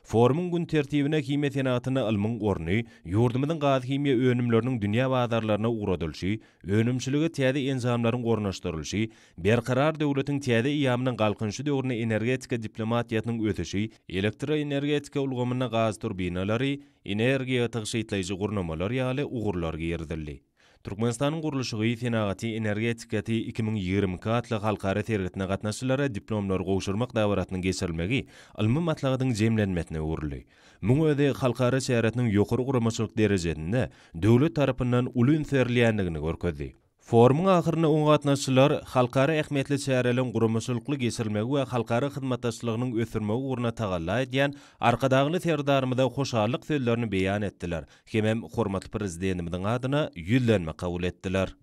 Forumyň gün tertibine himiýa senagatynda ylmyň orny, ýurdumyzyň gaz-himiýa önümleriniň dünýä bazarlaryna ugradylyşy, önümçilige täze enjamlaryň ornaşdyrylyşy, Berkarar döwletiň täze eýýamynyň Galkynyşy döwründe energetika diplomatiýasynyň ösüşi, elektroenergetika ulgamynda gaz turbinalary, energiýa tygşytlaýjy gurnamalar ýaly ugurlar girizildi. Türkmenistanyň gurluşygy, senagaty, energetikasy 2022 atly halkara sergisine gatnaşyjylara diplomlary gowşurmak dabarasynyň geçirilmegi ylmy maslahatyň jemlenmesine öwrüldi. Muň özi halkara çäresiniň ýokary guramaçylyk derejesinde döwlet tarapyndan uly üns berilýändigini görkezdi. Forumyň ahyrynda oňa gatnaşyjylar halkara ähmiýetli çäreleriň guramaçylykly geçirilmegi we halkara hyzmatdaşlygynyň ösdürmegi ugrunda tagalla edýän Arkadagly Serdarymyza hoşallyk sözlerini beýan etdiler hemem hormatly Prezidentimiziň adyna ýüzlenme kabul etdiler.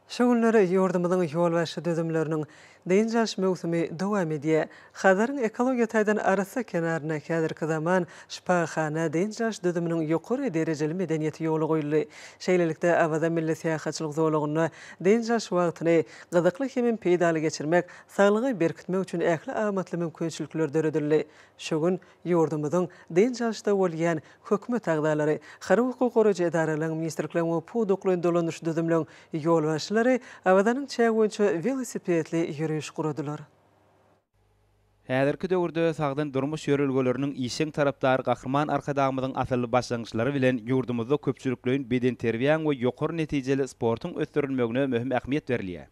Şu günler ýurdumyzyň ýolbaşçy düzümleriniň dynç alyş möwsümi dowam edýär. Hazaryň ekologiýa taýdan arassa kenarynda häzirki zaman şypahana, dynç alyş düzüminiň ýokary derejeli medeniýeti ýola goýuldy. Şeýlelikde, Awaza milli syýahatçylyk zolagynda dynç alyş wagtyny gyzykly hemem peýdaly geçirmek, saglygy berkitmek üçin ähli amatly mümkinçilikler döredildi. Şu gün Ýurdumyzyň dynç alyşda bolýan Hökümet agzalary, harby hukuk goraýjy edaralaryň, ministrlikleriň we pudaklaýyn dolandyryş düzümleriň ýolbaşçylary Awazanyň çägi boýunça welosipedli ýöriş guradylar. Häzirki döwürde sagdyn durmuş ýörelgeleriniň işjeň tarapdary Gahryman Arkadagymyzyň asylly başlangyçlary bilen ýurdumyzda köpçülikleýin bedenterbiýäň we ýokary netijeli sportuň ösdürilmegine möhüm ähmiýet berilýär.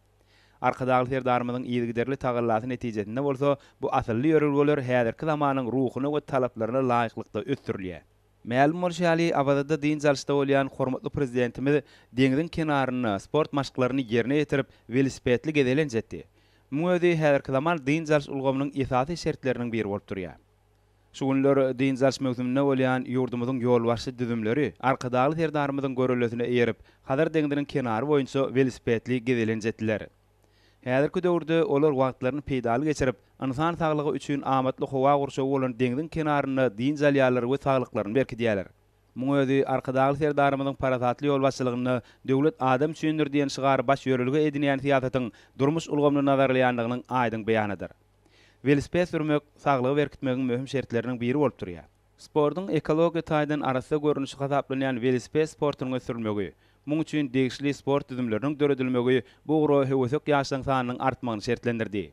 Arkadagly Serdarymyzyň yzygiderli tagallasy netijesinde bolsa bu asylly ýörelgeler häzirki zamanyň ruhuna we talaplaryna laýyklykda ösdürilýär. Mälim bolşy ýaly, Awazada dynç alyşda bolýan hormatly Prezidentimiz deňziň kenarynda sport maşklaryny ýerine ýetirip, welosipedli gezelenç etdi. Muň özi häzirki zaman dynç alyş ulgamynyň esasy şertleriniň biri bolup durýar. Şu günler dynç alyş möwsüminde bolýan ýurdumyzyň ýolbaşçy düzümleri Arkadagly Serdarymyzyň göreldesine eýerip, Hazar deňziniň kenary boýunça welosipedli gezelenç etdiler. Häzirki döwürde olar wagtlaryny peýdaly geçirip, ynsan saglygy üçin amatly howa gurşawy bolan deňziň kenarynda dynç alýarlar we saglyklaryny berkidýärler. Muň özi Arkadagly Serdarymyzyň parasatly ýolbaşçylygynda Döwlet adam üçindir diýen şygary baş ýörelge edinýän syýasatyň durmuş ulgamyny nazarlaýandygynyň aýdyň beýanydyr. Welosiped sürmek saglygy berkitmegiň möhüm şertleriniň biri bolup durýar. Sportuň ekologiýa taýdan arassa görnüşi hasaplanýan welosiped sportunyň ösdürilmegi, muň üçin degişli sport düzümleriniň döredilmegi bu ugra höwesek ýaşlaryň sanynyň artmagyny şertlendirdi.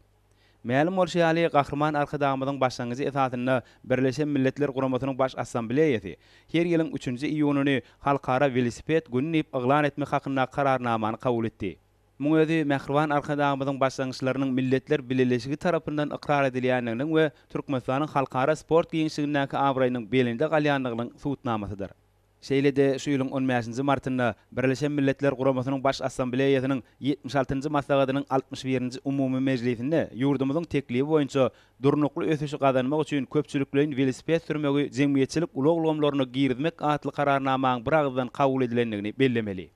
Mälim bolşy ýaly, Gahryman Arkadagymyzyň başlangyjy esasynda Birleşen Milletler Guramasynyň Baş Assambleýasy her ýylyň üçünji iýunyny Halkara welosiped güni diýip yglan etmek hakyndaky Kararnamany kabul etdi. Muň özi mähriban Arkadagymyzyň başlangyçlarynyň Milletler Bileleşigi tarapyndan ykrar edilýändiginiň we Türkmenistanyň halkara sport giňişligindäki abraýynyň belende galýandygynyň subutnamasydyr. Şeýle-de şu ýylyň on bäşinji martynda Birleşen Milletler Guramasynyň Baş Assambleýasynyň ýetmiş altynjy maslahatynyň altmyş birinji umumy mejlisinde ýurdumyzyň teklibi boýunça Durnukly ösüşi gazanmak üçin köpçülikleýin welosiped sürmegi jemgyýetçilik ulag ulgamlaryna girizmek atly Kararnamanyň biragyzdan kabul edilendigini bellemeli.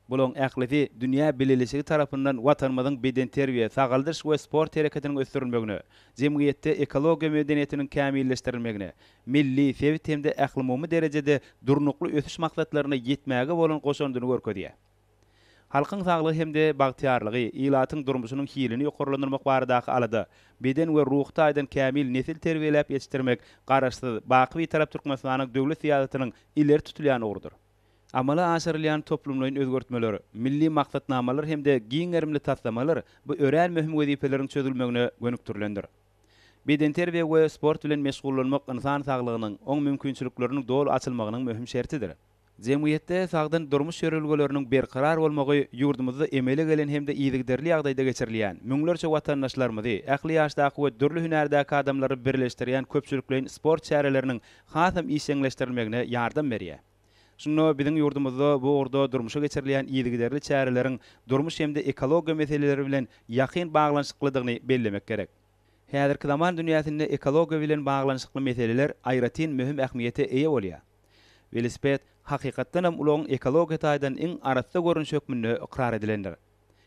Bularyň ählisi dünýä bileleşigi tarapyndan Watanymyzyň bedenterbiýe, sagaldyş we sport hereketiniň ösdürilmegine, jemgyýetde ekologiýa medeniýetiniň kämilleşdirilmegine, milli, sebit hem-de ählumumy derejede durnukly ösüş maksatlaryna ýetmäge bolan goşandyny görkezýär. Halkyň saglygy hem-de bagtyýarlygy, ilatyň durmuşynyň hilini ýokarlandyrmak baradaky alada, beden we ruhy taýdan kämil nesil terbiýeläp ýetişdirmek Garaşsyz, baky Bitarap Türkmenistanyň döwlet syýasatynyň ileri tutulýan ugrudyr. Amala aşyrylýan toplumlaýyn özgertmeler, milli maksatnamalar hem-de giň gerimli taslamalar bu örän möhüm wezipeleriň çözülmegine gönükdirilendir. Bedenterbiýe we sport bilen meşgullanmak ynsan saglygynyň, oň mümkinçilikleriniň doly açylmagynyň möhüm şertidir. Jemgyýetde sagdyn durmuş ýörelgeleriniň berkarar bolmagy ýurdumyzda emele gelen hem-de yzygiderli ýagdaýda geçirilýän, müňlerçe watandaşlarymyzy, ähli ýaşdaky we dürli hünärdäki adamlary birleşdirýän köpçülikleýin sport çäreleriniň hasam işjeňleşdirilmegine ýardam berýär. Şunda biziň ýurdumyzda bu ugurda durmuşa geçirilýän yzygiderli çäreleriň durmuş hem-de ekologiýa meseleleri bilen ýakyn baglanyşyklydygyny bellemek gerek. Häzirki zaman dünýäsinde ekologiýa bilen baglanyşykly meseleler aýratyn möhüm ähmiýete eýe bolýar. Welosiped, hakykatdanam ulagyň ekologiýa taýdan iň arassa görnüşi hökmünde ykrar edilendir.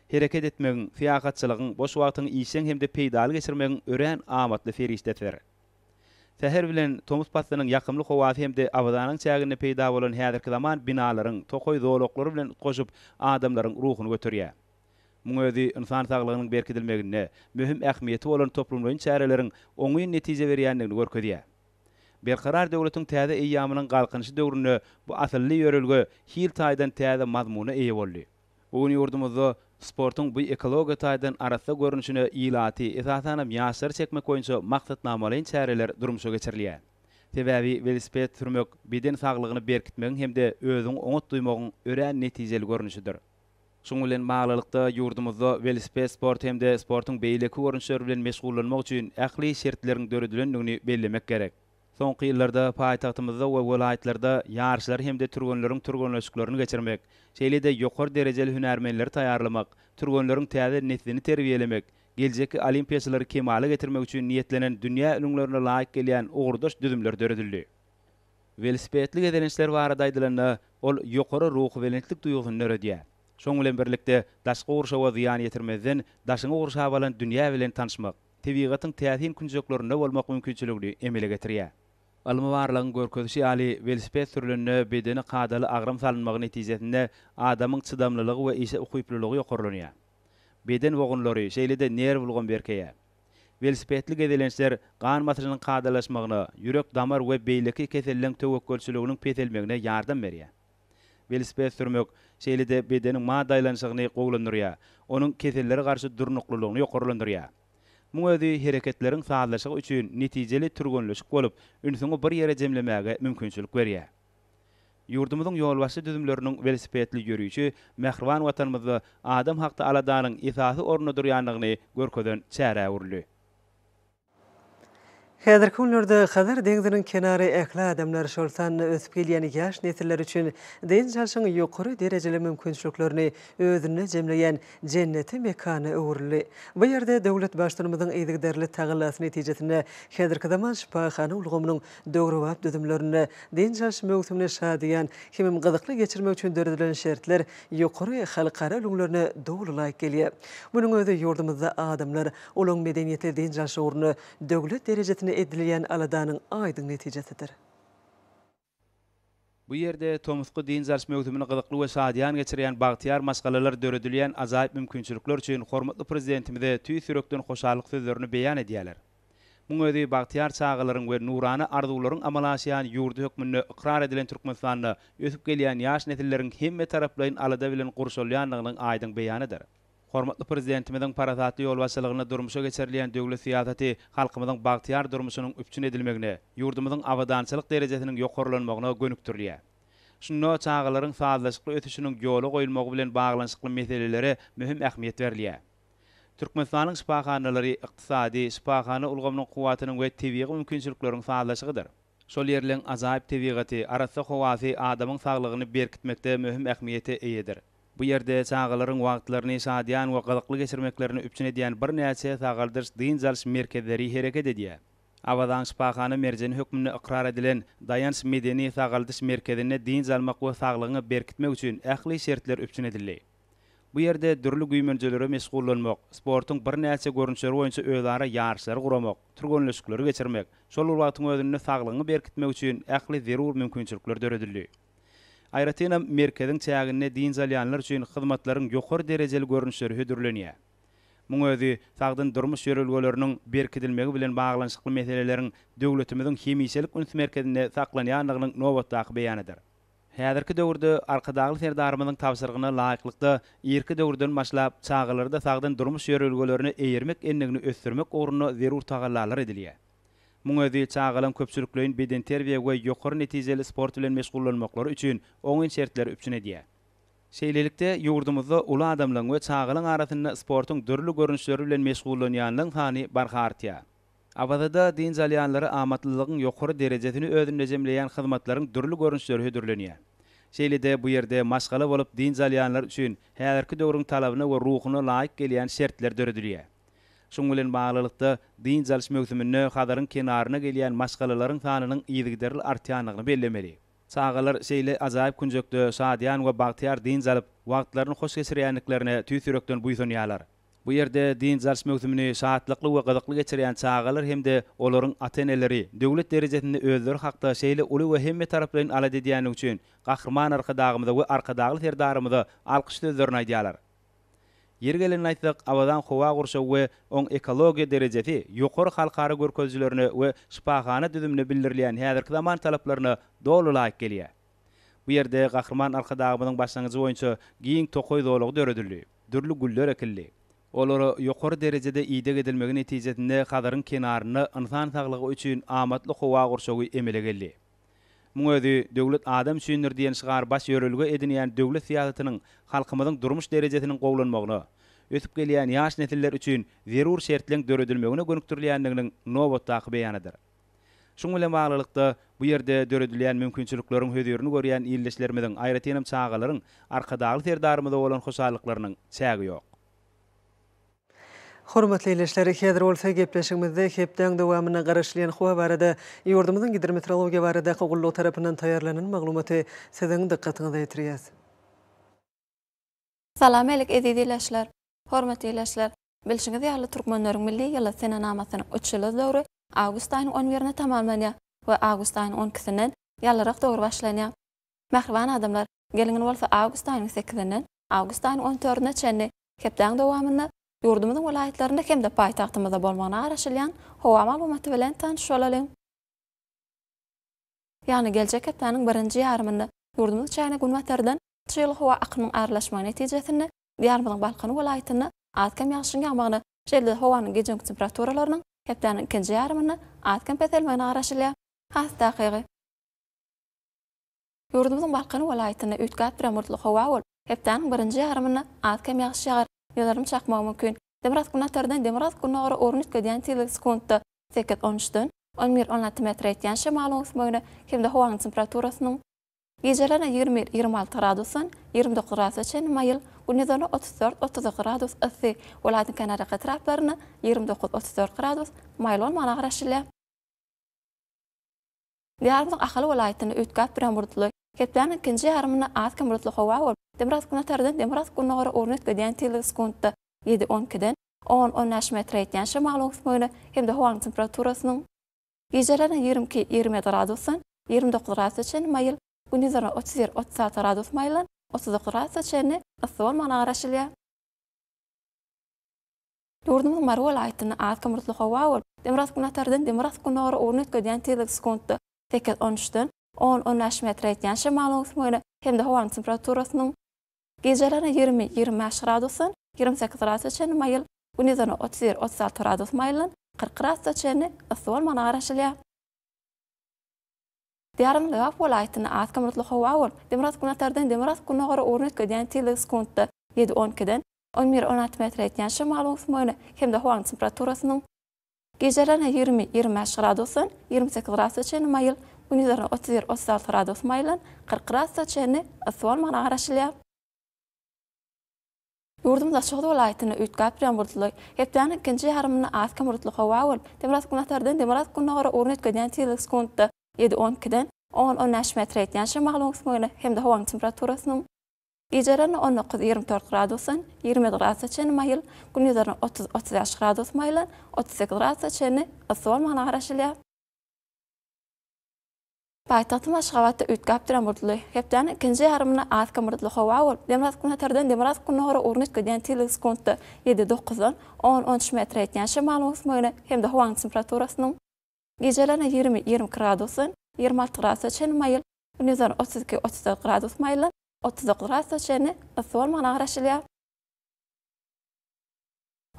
Hereket etmegiň, syýahatçylygyň, boş wagtyňy işjeň hem-de peýdaly geçirmegiň örän amatly serişdesidir. Säher bilen tomus paslynyň ýakymly howasy hem-de Awazanyň çäginde peýda bolan häzirki zaman binalaryň, tokaý zolaklary bilen utgaşyp, adamlaryň ruhuny göterýär. Muň özi ynsan saglygynyň berkidilmeginde möhüm ähmiýeti bolan toplumlaýyn çäreleriň oňyn netije berýändigini görkezýär. Berkarar döwletiň täze eýýamynyň Galkynyşy döwründe bu asylly ýörelge hil taýdan täze mazmuna eýe boldy. Bu gün ýurdumyzda sportuň bu ekologiýa taýdan arassa görnüşine ilaty, esasanam, ýaşlary çekmek boýunça maksatnamalaýyn çäreler durmuşa geçirilýär. Sebäbi welosiped sürmek beden saglygyny berkitmegiň hem-de özüňi oňat duýmagyň örän netijeli görnüşidir. Şunuň bilen baglylykda, ýurdumyzda welosiped sporty hem-de sportuň beýleki görnüşleri bilen meşgullanmak üçin ähli şertleriň döredilendigini bellemek gerek. Soňky ýyllarda paýtagtymyzda we welaýatlarda ýaryşlary hem-de türgenleriň türgenleşiklerini geçirmek, şeýle-de ýokary derejeli hünärmenleri taýýarlamak, türgenleriň täze neslini terbiýelemek, geljekki olimpiýaçylary kemala getirmek üçin niýetlenen dünýä ülňülerine laýyk gelýän ugurdaş düzümler döredildi. Welosipedli gezelençler barada aýdylanda, ol ýokary ruhubelentlik duýgusyny döredýär. Şonuň bilen birlikde, daşky gurşawa zyýan ýetirmezden, daşyňy gurşap alan dünýä bilen tanyşmak, tebigatyň täsin künjeklerinde bolmak mümkinçiligini emele getirýär. Ylmy barlagyň görkezişi ýaly, welosiped sürlende bedene kadaly agram salynmagy netijesinde adamyň çydamlylygy we işe ukyplylygy ýokarlanýar. Beden bogunlary, şeýle-de nerw ulgamy berkeýär. Welosipedli gezelençler gan basyşynyň kadalaşmagyna, ýürek-damar we beýleki keselleň töwekgelçiliginiň peselmegine ýardam berýär. Welosiped sürmek, şeýle-de bedeniň madda aýlanyşygyny gowulandyrýar, onuň kesellere garşy durnuklylygyny ýokarlandyrýar. Muň özi hereketleriň sazlaşygy üçin netijeli türgenleşik bolup, ünsüňi bir ýere jemlemäge mümkinçilik berýär. Ýurdumyzyň ýolbaşçy düzümleriniň welosipedli ýörişi mähriban Watanymyzda adam hakda aladanyň esasy orunda durýandygyny görkezen çärä öwrüldi. Häzirki günlerde Hazar deňziniň kenary ähli adamlar, şol sanda ösüp gelýän ýaş nesiller üçin dynç alşyň ýokary derejeli mümkinçiliklerini özünde jemleýän jenneti mekana öwrüldi. Bu ýerde döwlet Baştutanymyzyň yzygiderli tagallasy netijesinde häzirki zaman şypahana ulgamynyň döwrebap düzümlerinde dynç alyş möwsümini şadyýan hemem gyzykly geçirmek üçin döredilen şertler ýokary halkara ülňülerine doly laýyk gelýär. Munuň özi ýurdumyzda adamlar, olaryň medeniýetli dynç alyş ugrunda döwlet derejesinde edilýän aladanyň aýdyň netijesidir. Bu ýerde tomusky dynç alyş möwsümini gyzykly we şadyýan geçirýän bagtyýar maşgalalar döredilýän ajaýyp mümkinçilikler üçin hormatly Prezidentimize tüýs ýürekden hoşallyk sözlerini beýan edýärler. Muň özi bagtyýar çagalaryň we nurana arzuwlaryň amala aşýan ýurdy hökmünde ykrar edilen Türkmenistanda ösüp gelýän ýaş nesilleriň hemmetaraplaýyn alada bilen gurşalýandygynyň aýdyň beýanydyr. Hormatly Prezidentimiziň parasatly ýolbaşçylygynda durmuşa geçirilýän döwlet syýasaty halkymyzyň bagtyýar durmuşynyň üpjün edilmegine, ýurdumyzyň abadançylyk derejesiniň ýokarlanmagyna gönükdirilýär. Şunda çagalaryň sazlaşykly ösüşiniň ýola goýulmagy bilen baglanyşykly meselelere möhüm ähmiýet berilýär. Türkmenistanyň şypahanalary ykdysady, şypahana ulgamynyň kuwwatynyň we tebigy mümkinçilikleriň sazlaşygydyr. Şol ýerleň ajaýyp tebigaty, arassa howasy adamyň saglygyny berkitmekde möhüm ähmiýete eýedir. Bu ýerde çagalaryň wagtlaryny şadyýan we gyzykly geçirmeklerini üpjün edýän birnäçe sagaldyş-dynç alyş merkezleri hereket edýär. Awazaň şypahana merjeni hökmünde ykrar edilen Daýanç medeni-sagaldyş merkezinde dynç almak we saglygyňy berkitmek üçin ähli şertler üpjün edildi. Bu ýerde dürli güýmenjelere meşgullanmak, sportuň birnäçe görnüşleri boýunça özara ýaryşlary guramak, türgenleşikleri geçirmek, şol bir wagtyň özünde saglygyňy berkitmek üçin ähli zerur mümkinçilikler döredildi. Aýratynam, merkeziň çäginde dynç alýanlar üçin hyzmatlaryň ýokary derejeli görnüşleri hödürlenýär. Muň özi sagdyn durmuş ýörelgeleriniň berkidilmegi bilen baglanyşykly meseleleriň döwletimiziň hemişelik üns merkezinde saklanýandygynyň nobatdaky beýanydyr. Häzirki döwürde Arkadagly Serdarymyzyň tabşyrygyna laýyklykda, irki döwürden başlap, çagalarda sagdyn durmuş ýörelgelerine eýermek endigini ösdürmek ugrunda zerur tagallalar edilýär. Muň özi çagalaryň köpçülikleýin bedenterbiýe we ýokary netijeli sport bilen meşgullanmaklary üçin oňyn şertleri üpjün edýär. Şeýlelikde, ýurdumyzda uly adamlaryň we çagalaryň arasynda sportuň dürli görnüşleri bilen meşgullanýanlaryň sany barha artýar. Awazada dynç alýanlara amatlylygyň ýokary derejesini özünde jemleýän hyzmatlaryň dürli görnüşleri hödürlenýär. Şeýle-de bu ýerde maşgala bolup dynç alýanlar üçin häzirki döwrüň talabyna we ruhuna laýyk gelýän şertler döredilýär. Şunuň bilen baglylykda, dynç alyş möwsüminde Hazaryň kenaryna gelýän maşgalalaryň sanynyň yzygiderli artýandygyny bellemeli. Çagalar şeýle ajaýyp künjekde şadyýan we bagtyýar dynç alyp, wagtlaryny hoş geçirýändiklerine tüýs ýürekden buýsanýarlar. Bu ýerde dynç alyş möwsümini şatlykly we gyzykly geçirýän çagalar hem-de olaryň ata-eneleri döwlet derejesinde özleri hakda şeýle uly we hemmetaraplaýyn alada edýändigi üçin Gahryman Arkadagymyza we Arkadagly Serdarymyza alkyş sözlerini aýdýarlar. Ýeri gelende aýtsak, Awazaň howa gurşawy we oň ekologiýa derejesi ýokary halkara görkezijilerine we şypahana düzümine bildirilýän häzirki zaman talaplaryna doly laýyk gelýär. Bu ýerde Gahryman Arkadagymyzyň başlangyjy boýunça giň tokaý zolagy döredildi, dürli güller ekildi. Olara ýokary derejede ideg edilmegi netijesinde Hazaryň kenarynda ynsan saglygy üçin amatly howa gurşawy emele geldi. Muň özi Döwlet adam üçindir diýen şygary baş ýörelge edinýän döwlet syýasatynyň halkymyzyň durmuş derejesiniň gowulanmagyna, ösüp gelýän ýaş nesiller üçin zerur şertleň döredilmegine gönükdirilýändiginiň nobatdaky beýanydyr. Şuň bilen baglylykda, bu ýerde döredilýän mümkinçilikleriň hözirini görýän ildeşlerimiziň, aýratynam çagalaryň Arkadagly Serdarymyza bolan hoşallyklarynyň çägi ýok. Hormatly ildeşler, häzir bolsa gepleşigimizde hepdäň dowamynda garaşylýan howa barada ýurdumyzyň Gidrometeorologiýa baradaky gullugy tarapyndan taýýarlanan maglumaty siziň dykgatyňyza ýetirýäs. Salam älik eziz ildeşler! Hormatly ildeşler! Bilşiňiz ýaly türkmenleriň milli ýyly senenamasynyň üç ýyllyz döwri awgust aýynyň on birinde tamamlanýar we awgust aýynyň on ikisinden ýalyrak döwür başlanýar. Mähriban adamlar, geliň indi bolsa awgust aýynyň sekizinden awgust aýynyň on dördüne çenli Hepdäň dowamynda ýurdumyzyň welaýatlarynda hem-de paýtagtymyzda bolmagyna garaşylýan howa maglumaty bilen tanyş bolalyň. Ýagny geljek hepdäniň birinji ýarymynda ýurdumyz çägine günbatardan çygly howa akymynyň aralaşmagy netijesinde Diýarymyzyň Balkan welaýatynda az-kem ýagşyň ýagmagyna, şeýle-de howanyň gije-gündizki temperaturalarynyň hepdäniň ikinji ýarymynda az-kem peselmegine garaşylýar. Has takygy. Ýurdumyzyň Balkan welaýatynda üýtgäp duran bulutly howa bolup, hepdäniň birinji ýarymynda az-kem ýagyş ýagar, ýyldyrym çakmagy mümkin. Demirgazyk-günbatardan demirgazyk-gündogara ugruny üýtgedýän tizligi sekuntda sekiz, on üçden on bir, 16 metre ýetýän şemalyň öwüsmegine hem-de howanyň temperaturasynyň gijelerine 21, 26 gradusdan 29 gradusa çenli maýyl, gündizlerine 34, 32 gradus yssy, welaýatyň kenarýaka etraplarynda 29, 34 gradus maýyl bolmagyna garaşylýar. Diýarymyzyň Ahal welaýatynda üýtgäp duran bulutly, hepdäniň ikinji ýarymynda az-kem bulutly howa bolup, demirgazyk-günbatardan demirgazyk-gündogara ugruny üýtgedýän tizligi sekuntda ýedi, on ikiden on, on bäş metre ýetýän şemalyň öwüsmegine hem-de howanyň temperaturasynyň gijelerine 22, 27 gradusdan 29 gradusa çenli maýyl, gündizlerine 31, 36 gradus maýyldan 39 gradusa çenli yssy bolmagyna garaşylýar. Ýurdumyzyň Mary welaýatynda az-kem bulutly howa bolup, demirgazyk-günbatardan demirgazyk-gündogara ugruny üýtgedýän tizligi sekuntda sekiz, on üçden on, on bäş metre ýetýän şemalyň öwüsmegine hem-de howanyň temperaturasynyň gijelerine 20, 25 gradusdan 28 gradusa çenli maýyl, gündizlerine 31, 36 gradus maýyldan 40 gradusa çenli yssy bolmagyna garaşylýar. Diýarymyzyň Lebap welaýatynda az-kem bulutly howa bolup, demirgazyk-günbatardan demirgazyk-gündogara ugruny üýtgedýän tizligi sekuntda ýedi, on ikiden on bir, on alty metre ýetýän şemalyň öwüsmegine hem-de howanyň temperaturasynyň gijelerine 20, 25 gradusdan 28 gradusa çenli maýyl, gündizlerine 31, 36 gradus maýyldan 40 gradusa çenli yssy bolmagyna garaşylýar. Ýurdumyz Daşoguz welaýatynda üýtgäp duran bulutly, hepdäniň ikinji ýarymynda az-kem bulutly howa bolup, demirgazyk-günbatardan demirgazyk-gündogara ugruny üýtgedýän tizligi sekuntda ýedi, on ikiden on, on bäş metre ýetýän şemalyň öwüsmegine hem-de howanyň temperaturasynyň gijelerine 19, 24 gradusdan 27 gradusa çenli maýyl, gündizlerine 30, 35 gradus maýyldan 38 gradusa çenli yssy bolmagyna garaşylýar. Paýtagtymyz Aşgabatda üýtgäp duran bulutly, hepdäniň ikinji ýarymynda az-kem bulutly howa bolup, demirgazyk-günbatardan demirgazyk-gündogara ugruny üýtgedýän tizligi sekuntda ýedi, dokuzdan on, on üç metre ýetýän şemalyň öwüsmegine hem-de howanyň temperaturasynyň gijelerine 20, 22 gradusdan 26 gradusa çenli maýyl, Gündizler 32, 34 gradus maýyldan 39 gradusa çenli yssy bolmagyna garaşylýar.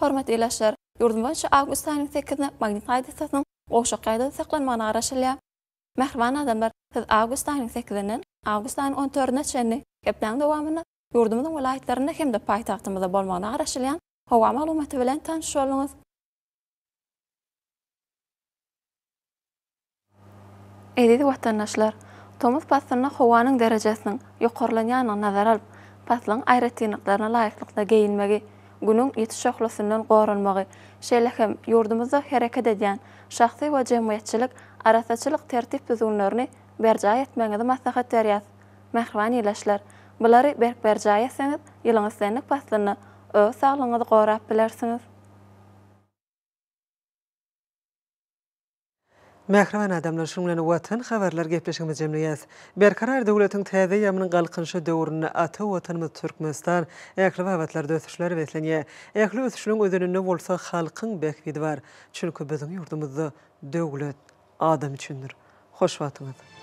Hormatly ilaçlar, ýurdumyz boýunça awgust aýynyň sekizine magnit hadysasynyň gowşak ýagdaýda saklanmagyna garaşylýar. Mähriban adamlar, siz awgust aýynyň sekizinden awgust aýynyň on dördüne çenli hepdäniň dowamynda ýurdumyzyň welaýatlarynda hem-de paýtagtymyzda bolmagyna garaşylýan howa maglumaty bilen tanyş bolduňyz. Eziz watandaşlar! Tomus paslynda howanyň derejesiniň ýokarlanýandygyny nazara alyp, paslyň aýratynlyklaryna laýyklykda geýinmegi, Günüň ýiti şöhlesinden goranmagy, şeýle hem ýurdumyzda hereket edýän şahsy we jemgyýetçilik arassaçylyk tertip-düzgünlerini berjaý etmegiňizi maslahat berýäs. Mähriban ildeşler! Bulary berk berjaý etseňiz, ýylyň islendik paslynda öz saglygyňyzy gorap bilersiňiz. Mähriban adamlar, şunuň bilen Watan habarlar gepleşigimizi jemleýäs. Berkarar döwletiň täze eýýamynyň Galkynyşy döwründe ata Watanymyz Türkmenistan ähli babatlarda ösüşlere beslenýär. Ähli ösüşleriň özeninde bolsa halkyň bähbidi bar. Çünki biziň ýurdumyzda döwlet adam üçindir. Hoş wagtyňyz!